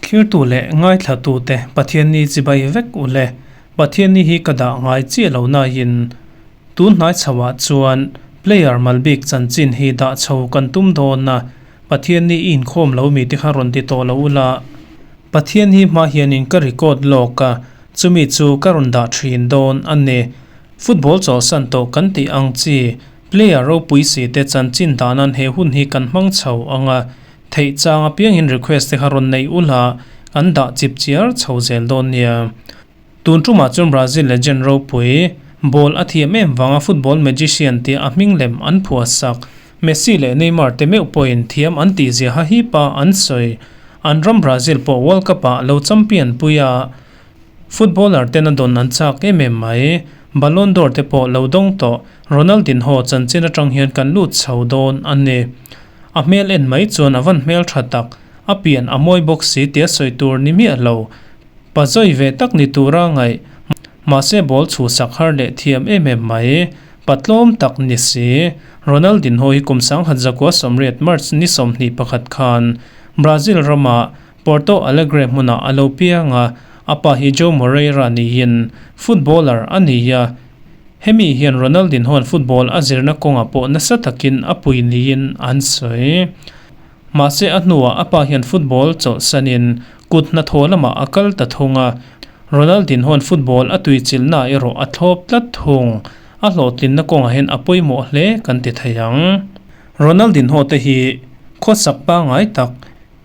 Thlirtu leh ngaithlatute Pathianni chibai vek u le. Pathianni hi ka dah ngai chiah lo nain tun hnai chhoah chuan player malbik chanchin hi dah chho kan tum dawn a, Pathianni i inkhawm lo mi te kha rawn ti tawh lo ula. Pathian hi hma hianin ka record lawk a, chumi chu ka rawn dah thin dawn a ni. Football chawlhsan tawh kan tih ang chi player ropui si te chanchin dahnan he hun hi kan hmang chho ang a, Theih chang apiangin request te kha rawn nei ulh a, an dah chip chiar chho zel dawn nia. Tun tumah chuan Brazil legend ropui, ball a thiam em vanga football magician tia a hming lem an phuah sak. Messi leh Neymar te meuh pawhin thiam an tih zia ha hip a an sawi. An ram Brazil pawh World Cup ah lo champion pui a, footballer ten a dawn an chak em em mai. Ballon d'Or te pawh lo dawng tawh Ronaldinho chanchin atang hian kan lut chho dawn a ni. A hmel en mai chuan a van hmel tha tak, a pian a mawi bawk si tia sawi tur ni miah lo. Pa zawi ve tak ni tura ngaih, mahse ball chhuhsak har leh thiam em em mai. Pa tlawm tak ni si. Ronaldinho hi kum 1980 March ni 21 khan Brazil rama Porto Alegre hmunah a lo piang a, a pa hi Joe Moreira niin footballer a ni a. Hemi hian Ronaldinho'n football a zirna kawngah pawh nasa takin a pui niin an sawi. Mahse a hnuah a pa hian football chawlhsanin kut hnathawh lamah a kal ta thung a, Ronaldinho'n football a tuichilhnaah erawh a thlawp tlat thung. A hlawhtlinna kawngah hian a pawimawh hle kan ti thei ang. Ronaldinho te hi khawsak pangngai tak,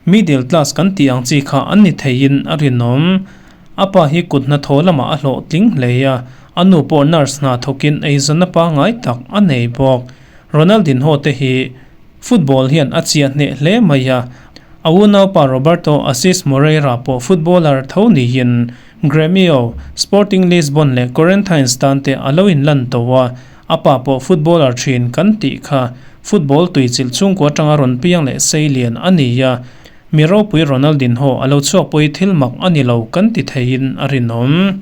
middle class kan tih ang chi kha an ni theiin a rinawm. A pa hi kut hnathawh lamah a hlawhtling hle a, a nu pawh nurse hna thawkin eizawnna pangngai tak a nei bawk. Ronaldinho te hi football hian a chiah hneh hle mai a, a unaupa Roberto Assis Moreira pawh footballer tho niin Gremio, Sporting Lisbon leh Corinthians tan te a lo inlan tawh a, a pa pawh footballer thin kan tih kha football tuichilh chhungkua atanga rawn piang leh sei lian a ni a, mi ropui Ronaldinho a lo chhuak pawh hi thil mak a ni lo kan ti theiin a rinawm.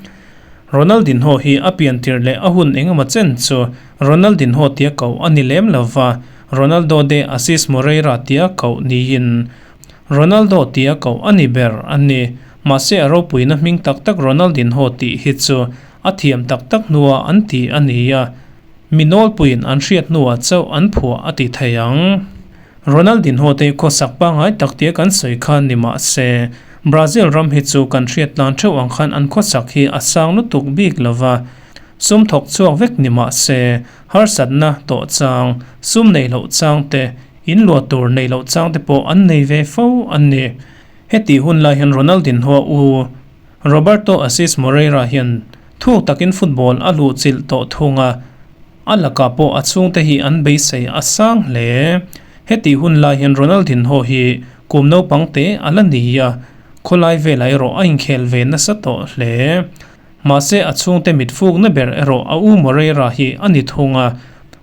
Ronaldinho hi a pian tirh leh a hun engemaw chen chu Ronaldinho tia koh a ni lem lo va, Ronaldo de Assis Moreira tia koh niin Ronaldo tia koh a ni ber a ni. Mahse a ropuina hming tak tak Ronaldinho tih hi chu a thiam tak tak hnua an ti a ni a, mi nawlpuiin an hriat hnuah chauh an phuah a ti thei ang. Ronaldinho te hi khawsak pangngai tak tia kan sawi khan ni mahse Brazil ram hi chu kan hriat tlan theuh ang khan an khawsak hi a sang lutuk bik lova, sum thawk chhuak vek ni mahse harsatna tawh chang, sum neih loh chang te In luah tur neih loh chang te pawh an nei ve fo an ni. Hetih hun lai hian Ronaldinho u Roberto Assis Moreira hian thuk takin football a luhchilh tawh thung a, a lakah pawh a chhungte hi an beisei a sang hle. Hetih hun lai hian Ronaldinho hi kum naupang te a la ni a, khawlai velah erawh a inkhel ve nasa tawh hle. Mahse a chhungte mitfukna ber erawh a u Moreira hi a ni thung a,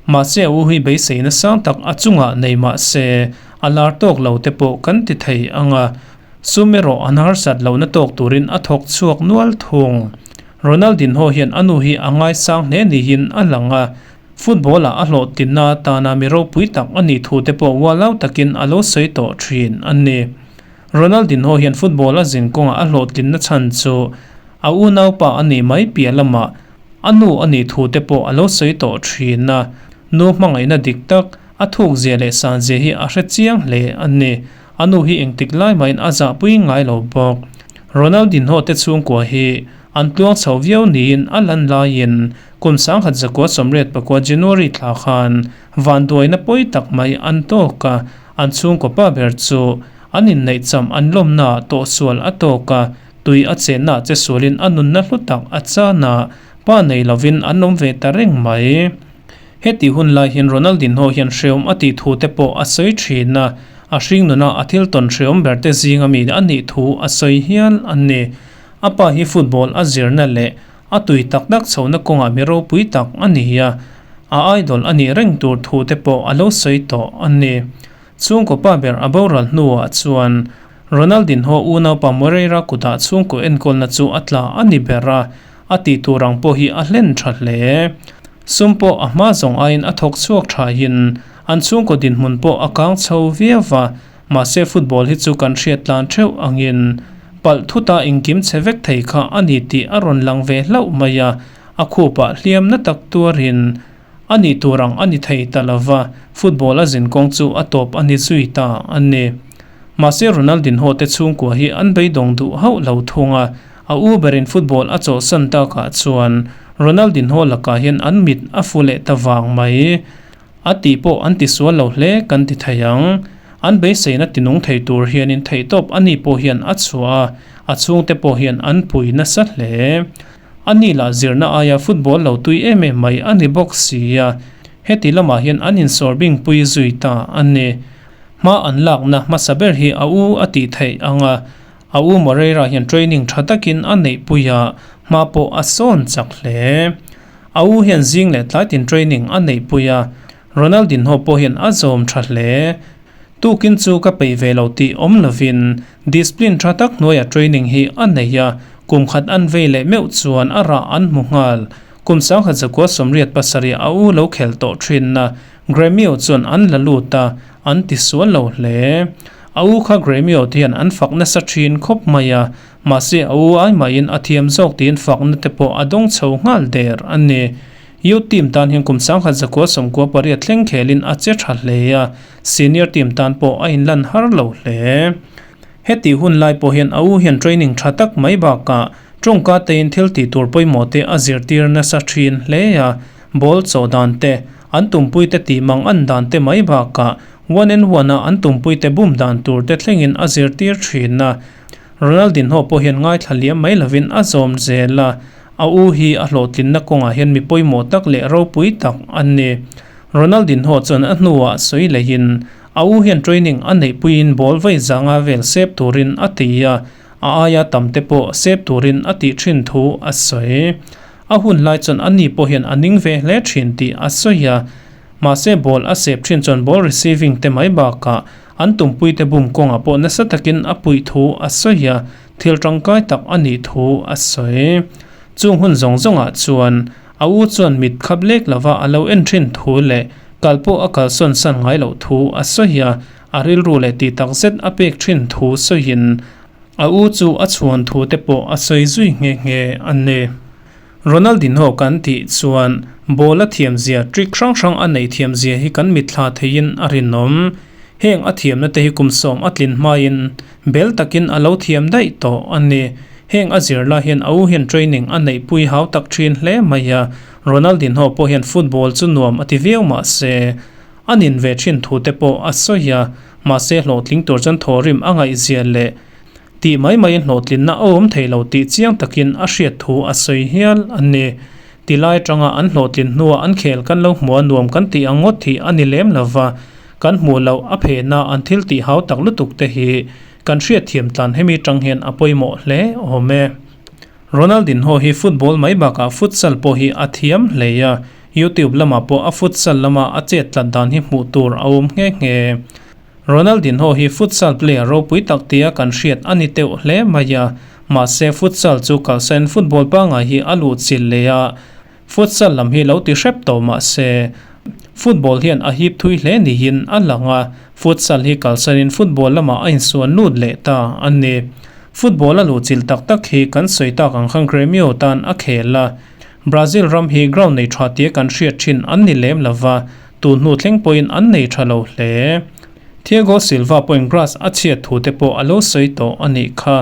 mahse a u hi beiseina sang tak a chungah nei mahse a lar tawk lo te pawh kan ti thei ang a, sum erawh an harsat lohna tawk turin a thawk chhuak nual thung. Ronaldinho hian a nu hi a ngaisang hle niin a lang a, football-ah a hlawhtlinna atana mi ropui tak a nih thu te pawh ualau takin a lo sawi tawh thin a ni. Ronaldinho hian football a zin kawngah a hlawhtlinna chhan chu a unaupa a nih mai piah lamah a nu a nih thu te pawh a lo sawi tawh thin a, nu hmangaihna dik tak a thukzia leh sanzia hi a hre chiang hle a ni. A nu hi engtik lai mahin a zahpui ngai lo bawk. Ronaldinho te chhungkua hi an tluang chho viau niin a lan laiin kum 1989 January thla khan vanduaina pawi tak mai an tawk a, An chhungkaw pa ber chu an inneih cham an lawmnaah tawhsual a tawk a, tui a chennaah che sualin a nunna hlu tak a chan a, pa nei lovin an awm ve ta reng mai. Heti hun lai hian Ronaldinho hian hreawm a tih thu te pawh a sawi thin a, a hring nuna a thil tawn hreawm ber te zinga mi a nih thu a sawi hial a ni. A pa hi football a zirna leh A tui tak tak chhohna kawngah mi ropui tak a ni a, a idol a nih reng tur thu te pawh a lo sawi tawh a ni. Chhungkaw pa ber a boral hnuah chuan Ronaldinho unaupa Moreira kutah chhungkaw enkawlna chu a tla a ni ber a, a tih tur ang pawh hi a hlen tha hle. Sum pawh a hma zawng aiin a thawk chhuak thain An chhungkaw dinhmun pawh a kang chho viau va, mahse football hi chu kan hriat tlan theuh angin palh thuta engkim chhe vek thei kha a ni tih a rawn lang ve hlauh mai a, a khupah hliam na tak tuarin a nih tur ang a ni thei ta lo va, football a zin kawng chu a tawp a ni zui ta a ni. Mahse Ronaldinho te chhungkua hi an beidawng duh hauh lo thung a, a u berin football a chawhsan takah chuan Ronaldinho lakah hian an mit a fu leh ta vang mai. A tih pawh an ti sual lo hle kan ti thei ang. An beiseina tinung thei tur hianin theihtawp a ni pawh hian a chhuah a, a chhungte pawh hian an pui nasa hle. A ni lah zirna aia football lo tui em em mai a ni bawk si a, heti lamah hian an insawr bing pui zui ta a ni. Hma an lakna hmasa ber hi a u a tih theih ang a, a u Moreira hian training tha takin a neih pui a, hma pawh a sawn chak hle. A u hian zing leh tlai tin training a neihpui a, Ronaldinho pawh hian a zawm tha hle. Tukin chu ka peih ve lo tih awm lovin discipline tha tak hnuaia training hi a nei a, kum khat an vei leh meuh chuan a rah an hmu nghal. Kum 1987 a u lo khel tawh thinna Gremio chuan an la lut a, an ti sual lo hle. A u kha Gremio te hian an fak nasa thin khawp mai a, Mahse a u ai mahin a thiam zawk tiin fakna te pawh a dawng chho nghal der a ni. Youth team tan hian kum 1998 thleng khelin a che tha hle a, senior team tan pawh a inlan har lo hle. Heti hun lai pawh hian a u hian training tha tak mai bakah tawngka tein thil tih tur pawimawh te a zirtir nasa thin hle a, ball chawh dan te, an tumpui te tih mang an dan te mai bakah one and one a an tumpui te bum dan tur te thlengin a zirtir thin a. Ronaldinho pawh hian ngaithla liam mai lovin a zawm zel a, a u hi a hlawhtlinna kawngah hian mi pawimawh tak leh ropui tak a ni. Ronaldinho chuan a hnuah sawi leihin a u hian training a neihpuiin ball vawi zanga vel sep turin a ti a, a aia tam te pawh sep turin a tih thin thu a sawi. A hun lai chuan a ni pawh hian a ning ve hle thin tih a sawi a, mahse ball a sep thin chuan ball receiving te mai bakah An tumpuite bum kawngah pawh nasa takin a puih thu a sawi a, thil tangkai tak a nih thu a sawi. Chung hun zawng zawngah chuan a u chuan mit khap lek lova a lo en thin thu leh kal pawh a kalsawn san ngai loh thu a sawi a, a rilru leh tih tak zet a pek thin thu sawiin a u chu a chhuan thu te pawh a sawi zui nghe nghe a ni. Ronaldinho kan tih chuan ball a thiam zia, trick hrang hrang a neih thiam zia hi kan mitthla theiin a rinawm. Heng a thiamna te hi kum sawm a tlin hmain bel takin a lo thiam daih tawh a ni. Heng a zir lai hian a u hian training a neihpui hau tak thin hle mai a, Ronaldinho pawh hian football chu nuam a ti viau mah se a nin ve thin thu te pawh a sawi a, mahse hlawhtling tur chuan thawhrim a ngaihzia leh Tih mai maiin hlawhtlinna a awm thei lo tih chiang takin a hriat thu a sawi hial a ni. Ti lai atanga an hlawhtlin hnuah an khel kan lo hmuh a nuam kan tih ang ngawt hi a ni lem lo va, kan hmuh loh a phehna an thil tih hau tak lutuk te hi kan hriatthiam tlan hemi tang hian a pawimawh hle awm e. Ronaldinho hi football mai bakah futsal pawh hi a thiam hle a, YouTube lamah pawh a futsal lama a chet tlat dan hi hmuh tur a awm nghe nghe. Ronaldinho hi futsal player ropui tak tia kan hriat a ni teuh hle mai a, mahse futsal chu kalsain football pangngai hi a luh chilh leh a, futsal lam hi lo ti hrep tawh mahse football hian a hip thui hle niin a lang a, futsal hi kalsain football lamah a insuan lut leh ta a ni. Football a luh chilh tak tak hi kan sawi tak ang khan Gremio tan a khel a, Brazil ram hi ground nei tha tia kan hriat thin an ni lem lova, Tun hnu thleng pawhin an nei tha lo hle. Thiago Silva pawhin grass a chhiat thu te pawh a lo sawi tawh a nih kha.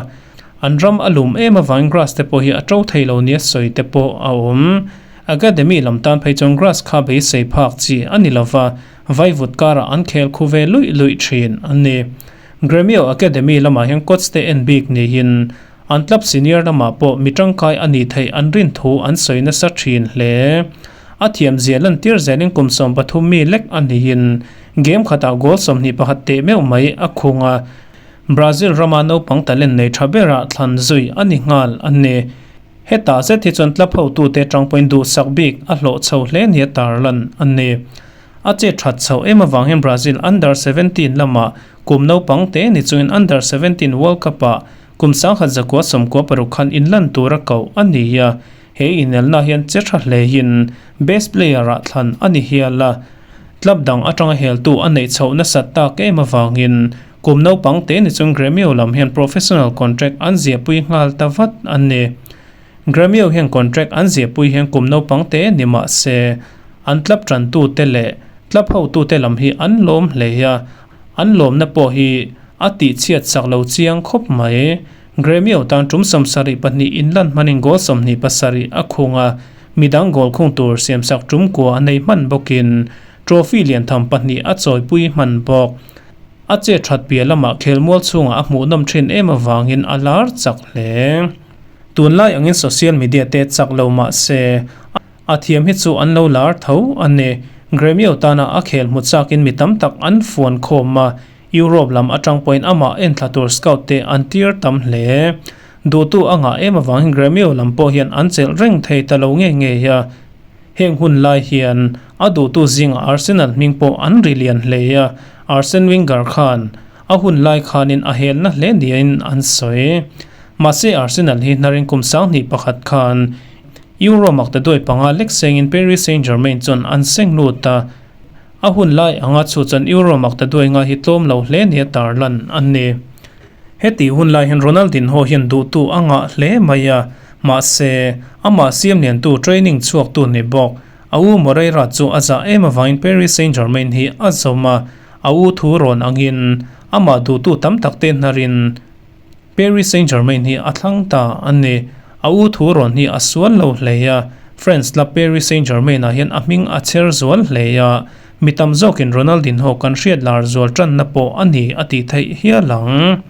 An ram a lum em avangin grass te pawh hi a to thei lo nia sawi te pawh a awm. Academy lam tan phei chuan grass kha beisei phak chi a ni lova, vaivut karah an khel khu ve luih luih thin a ni. Gremio Academy lamah hian coach te en bik niin an club senior lamah pawh mi tangkai a nih theih an rin thu an sawi nasa thin hle. A thiamzia lantir zelin kum 13 mi lek a niin game khatah goal 21 teh meuh mai a khung a, Brazil rama naupang talent nei tha berah thlan zui a ni nghal a ni. Hetah zet hi chuan club hotute tang pawhin duhsak bik a hlawh chho hle nia tarlan a ni. A chet that chho em avang hian Brazil Under 17 lamah kum naupang te ni chungin Under 17 World Cup-ah kum 1996 khan inlan tura koh a ni a. He inelna hian che tha hlein Best Player-ah thlan a ni hial a. Club dang atanga heltu a neih chhoh nasat tak em avangin kum naupang te ni chung Gremio lam hian professional contract an ziahpui nghal ta vat a ni. Gremio hian contract an ziahpui hian kum naupang te ni mah se an club tantute leh club hotute lam hi an lawm hle a, an lawmna pawh hi a tihchhiat sak lo chiang khawp mai. Gremio tan tum 72 inlan hmanin goal 27 a khung a, midang goal khung tur siamsak tum kua a nei hman bawkin trophy lian tham pahnih a chawipui hman bawk. A che that piah lamah khelmual chhungah a hmuhnawm thin em avangin a lar chak hle. Tunlai angin social media te chak lo mah se a thiam hi chu an lo lar tho a ni. Gremio tana a khel hmu chakin mi tam tak an fuan khawm a, Europe lam atang pawhin amah enthla tur scout te an tir tam hle. Duhtu a ngah em avangin Gremio lam pawh hian an chelh reng thei ta lo nge nge a. Heng hun lai hian a duhtu zingah Arsenal hming pawh an ri lian hle a, Arsene Wenger khan a hun lai khanin a helna hle niin an sawi. Mahse Arsenal hi hnarin kum 2001 khan Euro maktaduai panga lek sengin Paris Saint-Germain chuan an seng lut a, a hun lai anga chu chuan Euro maktaduai nga hi tlawm lo hle nia tarlan an ni. Heti hun lai hian Ronaldinho hian duhtu a ngah hle mai a, mahse amah siam liantu training chhuaktu ni bawk. A u Moreira chu a zah em avangin Paris Saint-Germain hi a zawm a, a u thu rawn angin amah duhtu tam tak te hnarin Paris Saint-Germain hi a thlang ta a ni. A u thu rawn hi a sual lo hle a, France la Paris Saint-Germain ah hian a hming a chher zual hle a, mi tam zawkin Ronaldinho kan hriat lar zual tanna pawh a ni a tih theih hial ang.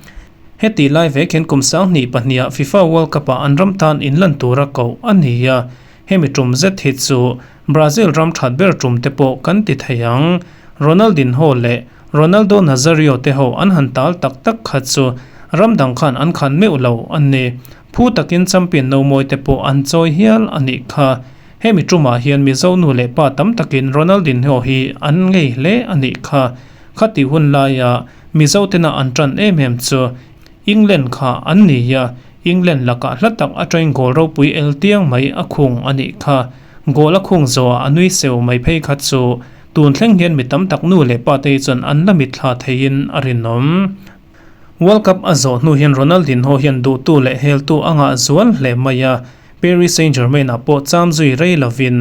Heti lai vek hian kum 2002 ah FIFA World Cup ah an ram tan inlan tura koh a ni a, hemi tum zet hi chu Brazil ram that ber tum te pawh kan ti thei ang. Ronaldinho leh Ronaldo Nazario te ho an han tal tak tak kha chu ram dang khan an khan meuh lo an ni. Phu takin champion no mawi te pawh an chawi hial a nih kha. Hemi tumah hian Mizo nu leh pa tam takin Ronaldinho hi an ngei hle a nih kha. Khati hun laia Mizo tena an tan em em chu England kha an ni a, England lakah hla tak atangin goal ropui el tiang mai a khung a nih kha. Goal a khung zawhah a nui seu mai phei kha chu tun thleng hian mi tam tak nu leh pa te hi chuan an la mitthla theiin a rinawm. World Cup a zawh hnu hian Ronaldinho hian duhtu leh heltu a ngah zual hle mai a, Paris Saint-Germain ah pawh cham zui rei lovin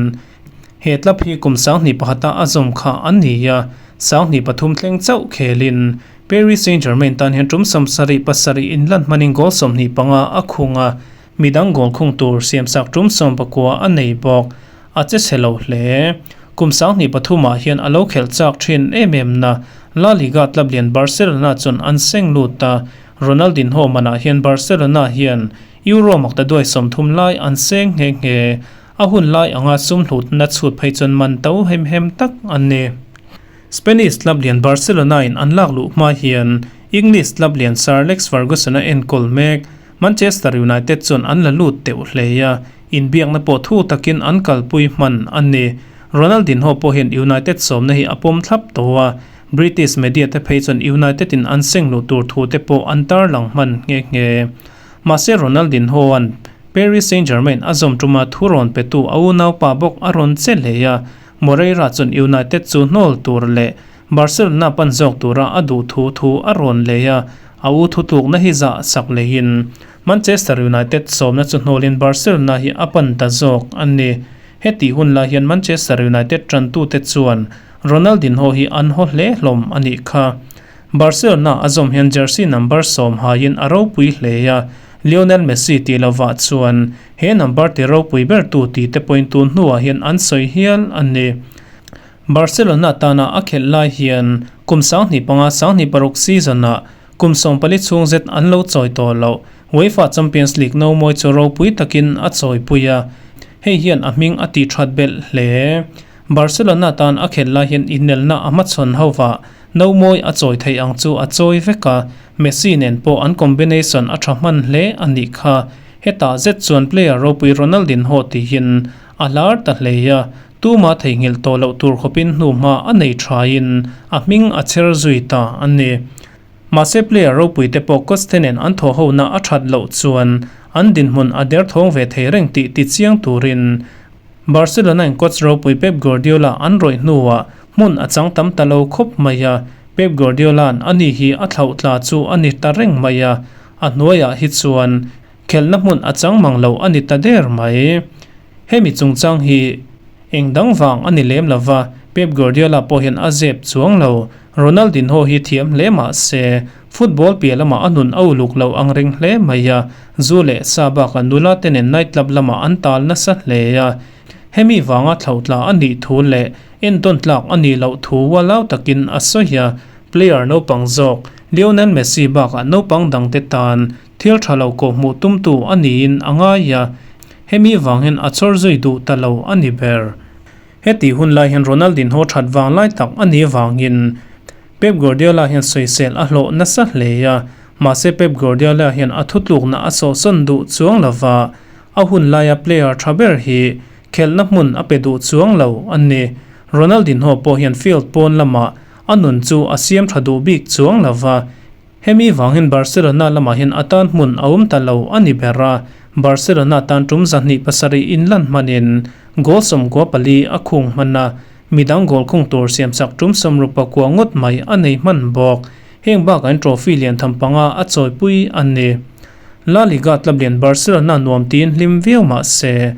he club hi kum 2001 a zawm kha a ni a, 2003 thleng chauh khelin Paris Saint-Germain tan hian tum 77 inlan hmanin goal 25 a khung a, midang goal khung tur siamsak tum 19 a nei bawk. A che chhe lo hle. Kum 2003 ah hian a lo khelh chak thin em em na La Liga club lian Barcelona chuan an seng lut a, Ronaldinho manah hian Barcelona hian Euro maktaduai 30 lai an seng nghe nghe. A hun lai anga sum hlutna chhut phei chuan man to hem hem tak an ni. Spanish club lian Barcelona in an lak luh hma hian English club lian Sir Alex Ferguson a enkawl mek. Manchester United chuan an la lut teuh hle a, inbiakna pawh thu takin an kalpui hman a ni. Ronaldinho pawh hian United sawmna hi a pawm thlap tawh a, British media te phei chuan United in an seng luh tur thu te pawh an tarlang hman nghe nghe. Mahse Ronaldinho an Paris Saint-Germain a zawm tuma thu rawn petu a unaupa bawk a rawn che hle a, Moreira chuan United chu hnawl tur leh Barcelona pan zawk tura a duh thu thu a rawn lei a, a u thutlukna hi zah sak leiin Manchester United sawmna chu hnawlin Barcelona hi a pan ta zawk a ni. Heti hun lai hian Manchester United tantute chuan Ronaldinho hi an haw hle hlawm a nih kha. Barcelona a zawm hian jersey number 10 haiin a ropui hle a, Lionel Messi tih lovah chuan he number ti ropui ber tu tih te pawhin tun hnuah hian an sawi hial a ni. Barcelona tana a khelh lai hian kum 2005 2006 season ah kum 14 chhung zet an lo chawi tawh lo. UEFA Champions League no mawi chu ropui takin a chawipui a, hei hian a hming a tih that belh hle. Barcelona tan a khelh lai hian inelna a hmachhawn hova no mawi a chawi theih ang chu a chawi vek a, Messi nen pawh an combination a tha hman hle a nih kha. Hetah zet chuan player ropui Ronaldinho tihin a lar ta hle a, tuma theihnghilh tawh loh tur khawpin hnu hma a nei thain a hming a chher zui ta a ni. Mahse player ropui te pawh coach te nen an thaw hona a that loh chuan an dinhmun a der thawng ve thei reng tih ti chiang turin Barcelona in coach ropui Pep Guardiola an rawih hnuah Hmun a chang tam ta lo khawp mai a, Pep Guardiola'n ani hi a thlauh tla chu a ni ta reng mai a, a hnuaiah hi chuan khelhna hmun a chang mang lo a ni ta der mai. Hemi chungchang hi eng dang vang a ni lem lo va, Pep Guardiola pawh hian a zep chuang lo. Ronaldinho hi thiam hle mah se, football piah lamah a nun a uluk lo ang reng hle mai a, zu leh sa bakah nula te nen night club lamah an tal nasa hle a. Hemi vanga thlauhtla a nih thu leh entawn tlak a nih loh thu ualau takin a sawi a, player naupang zawk Lionel Messi bakah naupang dangte tan thil tha lo kawhhmuh tumtu a niin a ngai a, hemi vang hian a chawr zui duh ta lo a ni ber. Heti hun lai hian Ronaldinho that vang lai tak a nih vangin Pep Guardiola hian sawisel a hlawh nasa hle a, mahse Pep Guardiola hian a thutlukna a sawhsawn duh chuang lova, A hun laia player tha ber hi khelhna hmun a pe duh chuang lo a ni. Ronaldinho pawh hian field pawn lamah a nun chu a siam tha duh bik chuang lo va, hemi vang hian Barcelona lamah hian a tan hmun a awm ta lo a ni ber a, Barcelona tan tum 27 inlan hmanin goal 94 a khung hman a, midang goal khung tur siamsak tum 69 ngawt mai a nei hman bawk. Heng bakah hian trophy lian tham panga a chawipui a ni. La Liga club lian Barcelona nuam tiin hlim viau mah se,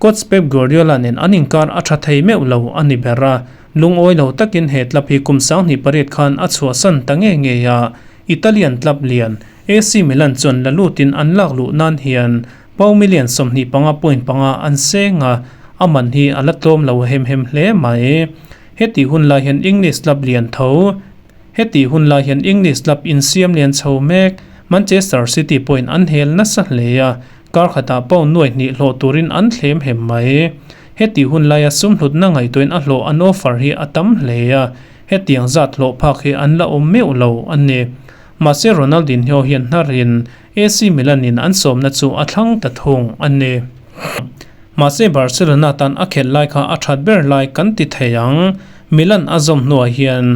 coach Pep Guardiola nen an inkar a tha thei meuh lo a ni ber a, lungawi lo takin he club hi kum 2008 khan a chhuahsan ta ngei ngei a, Italian club lian AC Milan chuan la lutin an lak luh nan hian pau million 25.5 an seng a, a man hi a la tlawm lo hem hem hle mai. Heti hun lai hian English club lian tho Heti hun lai hian English club insiam lian chho mek Manchester City pawhin an hel nasa hle a, kar khatah pound nuai hnih hlawh turin an thlem hem mai. Heti hun laia sum hlutna ngaihtuahin a hlawh an offer hi a tam hle a, hetiang zat hlawh phak hi an la awm meuh lo a ni. Mahse Ronaldinho hian hnarin AC Milan in an sawmna chu a thlang ta thung a ni. Mahse Barcelona tan a khelh lai kha a that ber lai kan ti thei ang. Milan a zawm hnuah hian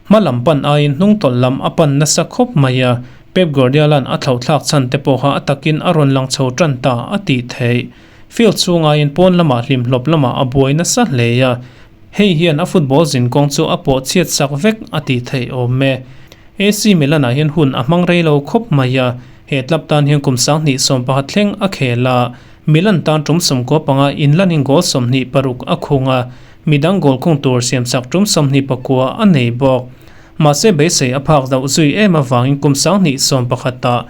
hma lam pan aiin hnung tawlh lam a pan nasa khawp mai a, Pep Guardiola'n a thlauhthlak chhan te pawh kha a takin a rawn lang chho tan ta a tih theih. Field chhung aiin pawn lamah hlimhlawp lamah a buai nasa hle a, hei hian a football zinkawng chu a pawh chhiat sak vek a tih theih awm e. AC Milan-ah hian hun a hmang rei lo khawp mai a, he club tan hian kum 2011 thleng a khel a, Milan tan tum 95 inlanin goal 26 a khung a, midang goal khung tur siamsak tum 29 a nei bawk. Mahse beisei a phak loh zui em avangin kum 2011 ah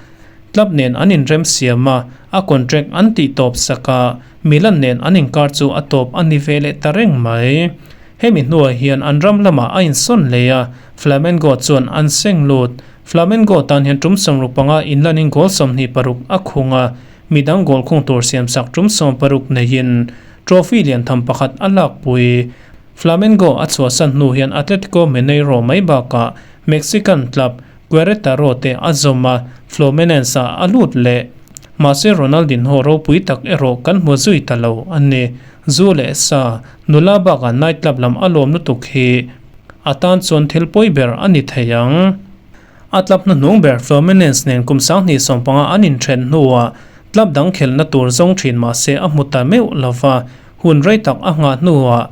club nen an inrem siam a, a contract an tih tawp sak a, Milan nen an inkar chu a tawp a ni ve leh ta reng mai. Hemi hnuah hian an ram lamah a insawn leh a, Flamengo chuan an seng lut. Flamengo tan hian tum 65 inlanin goal 26 a khung a, Midang goal khung tur siamsak tum 60 neiin trophy lian tham pakhat a lakpui. Flamengo a chhuahsan hnu hian Atletico Mineiro mai bakah Mexican club Queretaro te a zawm a, Fluminense ah a lut leh. Mahse Ronaldinho ropui tak erawh kan hmu zui ta lo a ni. Zu leh sa, nula bakah night club lam a lawm lutuk hi a tan chuan thil pawi ber a ni thei ang. A club hnuhnung ber Fluminense nen kum 2015 an inthen hnuah club dang khelhna tur zawng thin mah se a hmu ta meuh lo va, hun rei tak a nghah hnuah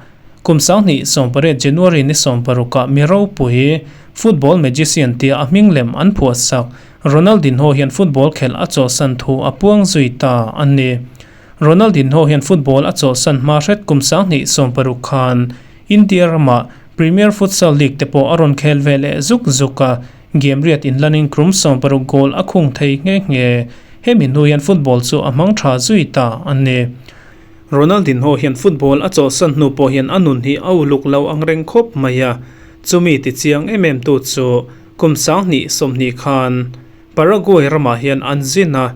kum 2018 January ni 16 ah mi ropui football magician tia a hming lem an phuahsak Ronaldinho hian football khelh a chawlhsan thu a puang zui ta a ni. Ronaldinho hian football a chawlhsan hma hret kum 2016 khan India ramah Premier Futsal League te pawh a rawn khel ve leh zuk zuk a, game riat inlanin krum 60 goal a khung thei nghe nghe. Hemi hnu hian football chu a hmang tha zui ta a ni. Ronaldinho hian football a chawlhsan hnu pawh hian a nun hi a uluk lo ang reng khawp mai a, chumi ti chiang em em tu chu kum 2020 khan Paraguay ramah hian an zin a,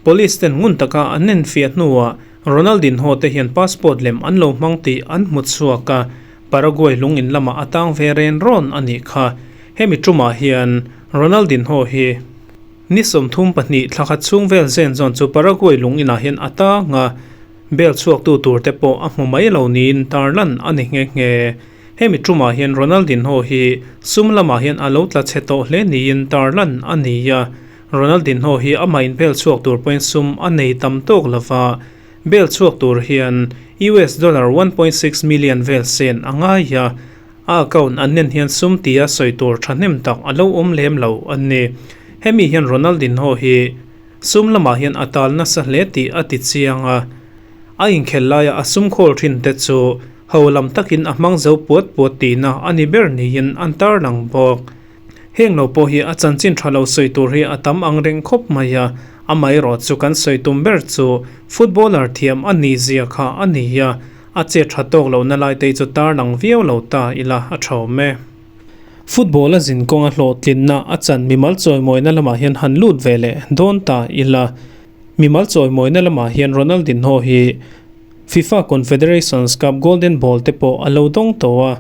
Police ten ngun taka an enfiah hnuah Ronaldinho te hian passport lem an lo hmang tih an hmu chhuak a, Paraguay lung in lamah a tang ve ren rawn a nih kha. Hemi tumah hian Ronaldinho hi ni 32 thla khat chhung vel zen zawn chu Paraguay lung inah hian a tang a, bail chhuaktu tur te pawh a hmu mai lo niin tarlan a ni nghe nghe. Hemi tumah hian Ronaldinho hi sum lamah hian a lo tla chhe tawh hle niin tarlan a ni a, Ronaldinho hi amah in bel chhuak tur pawhin sum a nei tam tawk lova, bel chhuak tur hian US dollar 1.6 million vel sen a ngai a. A account an nen hian sum tia sawi tur thahnem tak a lo awm lem lo a ni. Hemi hian Ronaldinho hi sum lamah hian a tal nasa hle tih a ti chiang a. A inkhel laia a sum khawl thin te chu ho lam takin a hmang zo puat puat tihna a ni ber niin an tarlang bawk. Heng lo pawh hi a chanchin tha lo sawi tur hi a tam ang reng khawp mai a, amaherawh chu kan sawi tum ber chu footballer thiam a nih zia kha a ni a, a chet tha tawk lohna lai te hi chu tarlang viau lo ta ila a tha awm e. Football a zin kawnga hlawhtlinna a chan mimal chawimawina lamah hian han lut ve leh dawn ta ila, mimal chawimawina lamah hian Ronaldinho hi Fifa Confederations Cup Golden Ball te pawh a lo dawng tawh a,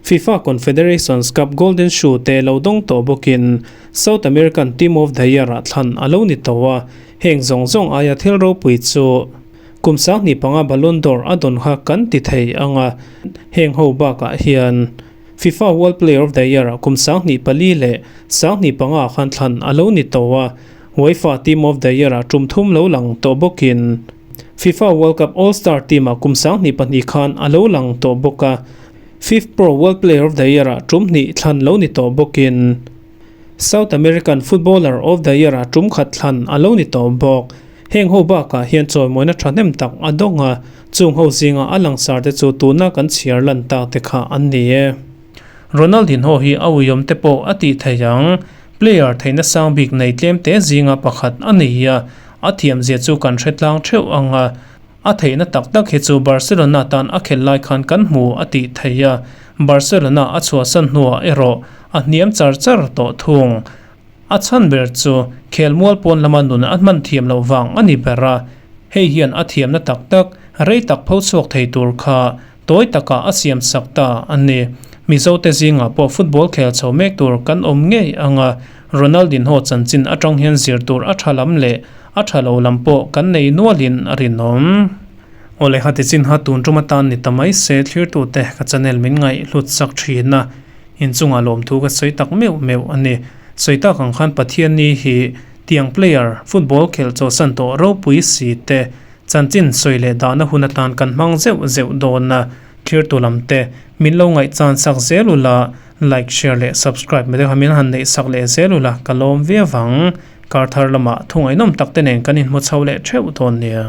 Fifa Confederations Cup Golden Shoe te lo dawng tawh bawkin South American Team of the Year ah thlan a lo ni tawh a, heng zawng zawng aia thil ropui chu kum 25 Ballon d'Or a dawn kha kan ti thei ang a, heng ho bakah hian Fifa World Player of the Year ah kum 2004 leh 2005 ah khan thlan a lo ni tawh a, UEFA Team of the Year ah tum thum lo lang tawh bawkin Fifa World Cup All Star team ah kum 2002 khan a lo lang tawh bawk a, FIFPro World Player of the Year ah tum hnih thlan lo ni tawh bawkin South American Footballer of the Year ah tum khat thlan a lo ni tawh bawk. Heng ho bakah hian chawimawina thahnem tak a dawng a, chung ho zinga a langsar te chu tuna kan chhiar lan tak te kha an ni e. Ronaldinho hi a uiawm te pawh a tih thei ang. Player theihna sang bik nei tlem te zinga pakhat a ni a, a thiamzia chu kan hre tlang theuh ang a, a theihna tak tak hi chu Barcelona tan a khelh lai khan kan hmu a tih thei a, Barcelona a chhuahsan hnuah erawh a hniam char char tawh thung. A chhan ber chu khelmual pawn lama nun a hman thiam loh vang a ni ber a, hei hian a thiamna tak tak rei tak pho chhuak thei tur kha Tawi takah a siam sak ta a ni. Mizote zingah pawh football khel chho mek tur kan awm ngei ang a, Ronaldinho chanchin atang hian zir tur a tha lam leh a tha lo lam pawh kan nei nualin a rinawm. Awle ha tichin ha tun tum atan ni ta mai se thlirtute ka channel min ngaih hlut sak thin a, inchungah lawmthu ka sawi tak meuh meuh a ni. Sawi tak ang khan Pathianni hi tiang player football khelh chawlhsan tawh ropui si te Chanchin sawi leh dahna hun atan kan hmang zeuh zeuh dawn a, thlirtu lam te min lo ngaihchan sak zel ula, like, share leh subscribe mai deuha min han neih sak leh zel ula ka lawm viau vang. Kar thar lamah thu ngaihnawm tak te nen kan inhmu chho leh theuh dawn nia.